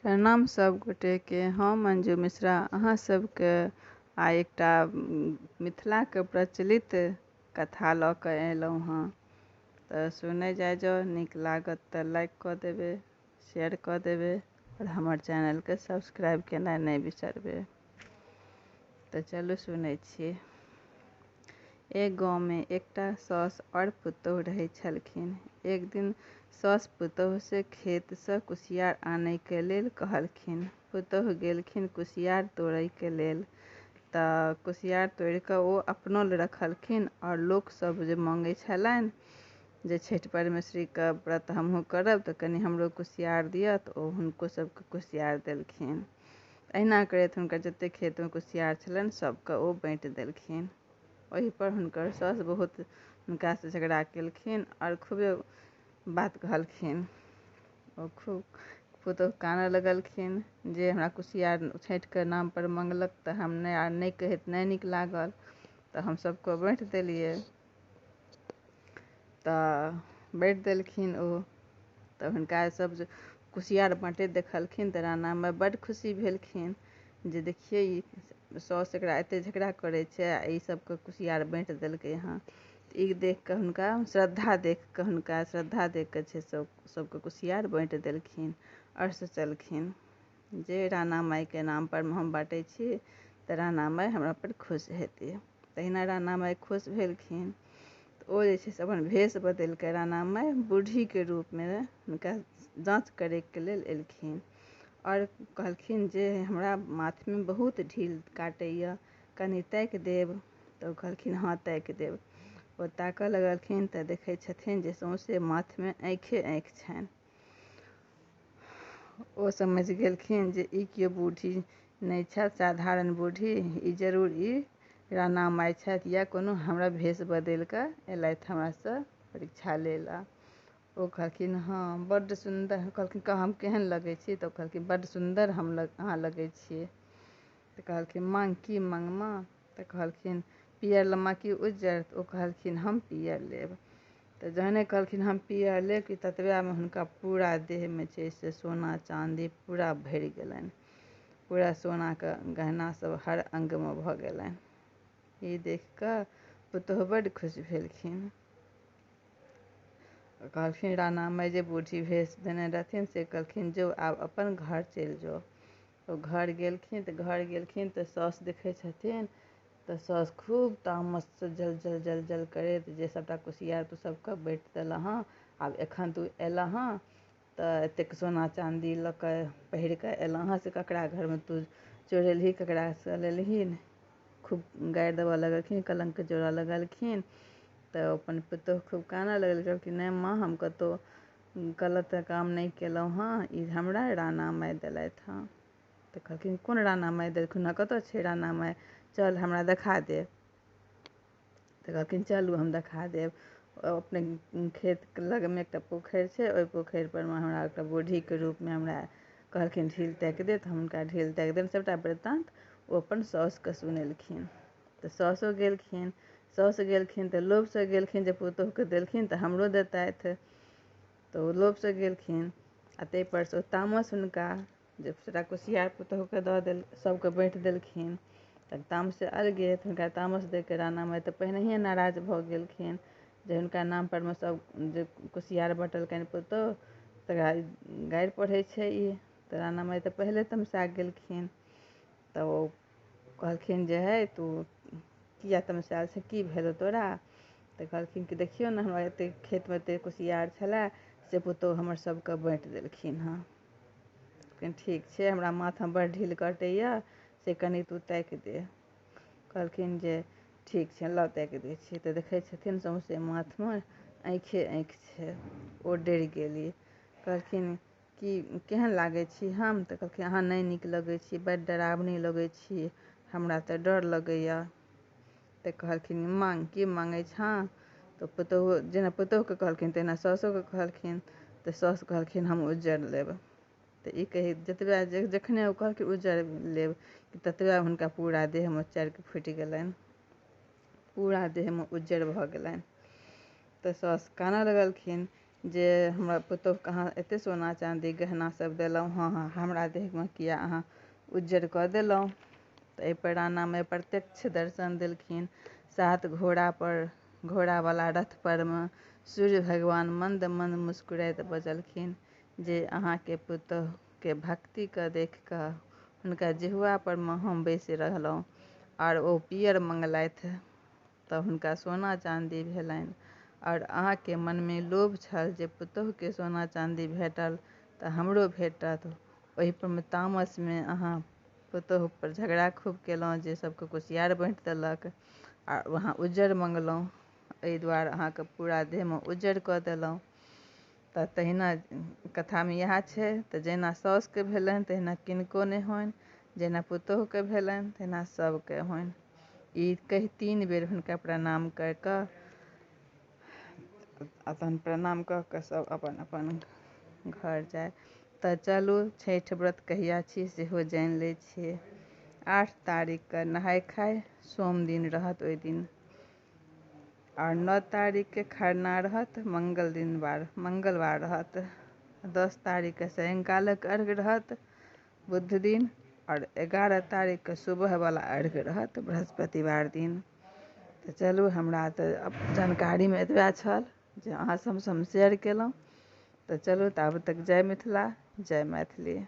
प्रणाम सब गोटेके। हम मंजू मिश्रा अहाँ सबके आइ एकटा मिथिलाके प्रचलित कथा लऽ कऽ अयलहुँ हँ। तऽ सुनै जाइ जाउ, नीक लागत तऽ लाइक कऽ देबै, शेयर कऽ देबै आओर हमर चैनलके सब्सक्राइब केनाइ नहि बिसरबै। तऽ चलू सुनै छी। एक गाँवमे एकटा साउस आओर पुतोहु रहै छलखिन। एक दिन साउस पुतोहुसँ खेतसँ कुसियार आनैके लेल कहलखिन। पुतोहु गेलखिन कुसियार तोड़ैके लेल। तऽ कुसियार तोड़ि कऽ ओ अपनो लए रखलखिन आओर लोकसभ जे मङ्गै छलनि जे छठि परमेश्वरीके व्रत हमहूँ करब तऽ कनि हमरो कुसियार दिअ, तऽ ओ हुनको सबके कुसियार देलखिन। अहिना करैत हुनकर जतेक खेतमे कुसियार छलनि सबके ओ बाँटि देलखिन। ओहिपर हुनकर साउस बहुत हुनकासँ झगड़ा केलखिन आओर खूबे बात कहलखिन। ओ खूब पुतोहु कानऽ लगलखिन जे हमरा कुसियार छठिके नामपर मङ्गलक तऽ हम नहि नहि कहैत नहि नीक लागल, तऽ हम सबके बाँटि देलियै। तऽ बाँटि देलखिन ओ। तऽ हुनका सब जे कुसियार बाँटैत देखलखिन तऽ राणा माइ बड्ड खुशी भेलखिन जे देखियै ई साउस एकरा एते झगड़ा करै छै आ ई सबके कुसियार बाँटि देलकै हँ। ई देख कऽ हुनका श्रद्धा देख कऽ छै सबके कुसियार बाँटि देलखिन। आओर सोचलखिन जे राणा माइके नामपर हम बाँटै छी तऽ राणा माइ हमरा पर खुश हेतै। तहिना राणा माइ खुश भेलखिन। तऽ ओ जे छै से अपन भेष बदलि कऽ राणा माइ बूढ़ीके रूपमे हुनका जाँच करैके लेल एलखिन आओर कहलखिन जे हमरा माथमे बहुत ढील काटैए, कनि ताकि देब। तऽ ओ कहलखिन हँ ताकि देब। ओ ताकऽ लगलखिन तऽ देखै छथिन जे सौँसे माथमे आँखिए आँखि छनि। ओ समझि गेलखिन जे ई केओ बूढ़ी नहि छथि, साधारण बूढ़ी, ई जरूर ई राणा माइ छथि या कोनो हमरा भेष बदलि कऽ एलथि हमरासँ परीक्षा लै लए। ओ कहलखिन हँ बड्ड सुन्दर। कहलखिन हम केहन लगै छी? तऽ ओ कहलखिन बड्ड सुन्दर हम अहाँ लगै छी। तऽ कहलखिन माँग की मङ्गबऽ? तऽ कहलखिन पियर लेबऽ कि उज्जर? तऽ ओ कहलखिन हम पियर लेब। तऽ जहने कहलखिन हम पियर लेब कि ततबेमे हुनका पूरा देहमे छै से सोना चाँदी पूरा भरि गेलनि। पूरा सोनाके गहना सब हर अङ्गमे भऽ गेलनि। ई देख कऽ पुतोहु बड्ड खुश भेलखिन। कहलखिन राणा माइ जे बूढ़ी भेष देने रहथिन से कहलखिन जो आब अपन घर चलि जो। ओ घर गेलखिन तऽ साउस देखै छथिन तऽ साउस खूब तामससँ जल जल जल जल करैत जे सबटा कुसियार तू सबके बाँटि देलह हँ, आब एखन तू एलह हँ तऽ एतेक सोना चाँदी लऽ कऽ पहिर कऽ एलह हँ से ककरा घरमे तू चोरेलही, ककरासँ लेलही? खूब गारि देबऽ लगलखिन, कलङ्क जोड़ऽ लगलखिन। तऽ अपन पुतोहु खूब कानऽ लगलखिन, कहलखिन नहि माँ हम कतहु गलत काम नहि केलहुँ हँ, ई हमरा राणा माइ देलथि हँ। तऽ कहलखिन कोन राणा माइ देलखुन हँ, कतऽ छै राणा माइ, चल हमरा देखा दे। तऽ कहलखिन चलू हम देखा देब। अपने खेत लगमे एकटा पोखरि छै, ओहि पोखरि परमे हमरा एकटा बूढ़ीके रूपमे हमरा कहलखिन ढील ताकि दे, तऽ हम हुनका ढील ताकि देब। सबटा वृतान्त ओ अपन साउसके सुनेलखिन। तऽ साउसो गेलखिन। साउस गेलखिन तऽ लोभसँ गेलखिन जे पुतोहुके देलखिन तऽ हमरो देतथि, तऽ ओ लोभसँ गेलखिन। आ ताहिपर सँ ओ तामस हुनका जे सबटा कुसियार पुतोहुके दऽ देल, सबके बाँटि देलखिन। तऽ तामसे अलगे। तऽ हुनका तामस देख कऽ राणा माइ तऽ पहिनहिए नाराज भऽ गेलखिन जे हुनका नामपरमे सब जे कुसियार बँटलकनि पुतोहु तकरा गारि पढ़ै छै ई। तऽ राणा माइ तऽ पहिले तमसा गेलखिन। तऽ ओ कहलखिन जे हे तू किया तमसायल छै, की भेलौ तोरा? तऽ कहलखिन कि देखियौ ने हमरा एतेक खेतमे एतेक कुसियार छलए से पुतोहु हमर सबके बाँटि देलखिन हँ। कहलखिन ठीक छै, हमरा माथमे बड़ ढील कटैए से कनि तू ताकि दे। कहलखिन जे ठीक छै लऽ ताकि दै छी। तऽ देखै छथिन सौँसे माथमे आँखिए आँखि छै। ओ डरि गेली। कहलखिन कि केहन लागै छी हम? तऽ कहलखिन अहाँ नहि नीक लगै छी, बड्ड डरावनी लगै छी, हमरा तऽ डर लगैए। तऽ कहलखिन माँग की मङ्गै छँ? तऽ पुतोहु जेना पुतोहुके कहलखिन तहिना साउसोके कहलखिन। तऽ साउस कहलखिन हम उज्जर लेब। तऽ ई कही जतबे जखने ओ कहलखिन उज्जर लेब ततबे हुनका पूरा देहमे चरक फुटि गेलनि, पूरा देहमे उज्जर भऽ गेलनि। तऽ साउस कानऽ लगलखिन जे हमरा पुतोहुके अहाँ एतेक सोना चाँदी गहना सब देलहुँ हँ, हमरा देहमे किया अहाँ उज्जर कऽ देलहुँ? तऽ एहिपर राणा माइ प्रत्यक्ष दर्शन देलखिन। 7 घोड़ापर, घोड़ावला रथ परमे सूर्य भगवान मन्द मन्द मुस्कुराइत बजलखिन जे अहाँके पुतोहुके भक्तिके देख कऽ हुनका जिह्वा परमे हम बैसि रहलहुँ आओर ओ पियर मंगलथि तऽ हुनका सोना चाँदी भेलनि, आओर अहाँके मनमे लोभ छल जे पुतोहुके सोना चाँदी भेटल तऽ हमरो भेटत, ओहिपर तामसमे अहाँ पुतोहुपर झगड़ा खूब केलहुँ जे सबके कुसियार बाँटि देलक आ अहाँ उज्जर मंगलहुँ, एहि दुआरे अहाँके पूरा देहमे उज्जर कऽ देलहुँ। तऽ तहिना कथामे इएह छै। तऽ जहिना साउसके भेलनि तहिना किनको नहि होइन, जहिना पुतोहुके भेलनि तहिना सबके होइन। ई कहि 3 बेर हुनका प्रणाम करि कऽ आ तहन प्रणाम कऽ कऽ सब अपन अपन घर जाय। तऽ चलू छठि व्रत कहिया छी सेहो जानि लै छियै। 8 तारीखके नहाय खाय सोम दिन रहत ओहि दिन, आओर 9 तारीखके खरना रहत मंगल दिन बार मंगलवार रहत। 10 तारीखके सायंकालक अर्घ रहत बुध दिन, आओर 11 तारीखके सुबहवला अर्घ रहत बृहस्पतिवार दिन। तऽ चलू हमरा तऽ जानकारीमे एतबे छल जे अहाँ सबसँ हम शेयर केलहुँ। तऽ चलू ताबत तक जय मिथिला जय मैथिली।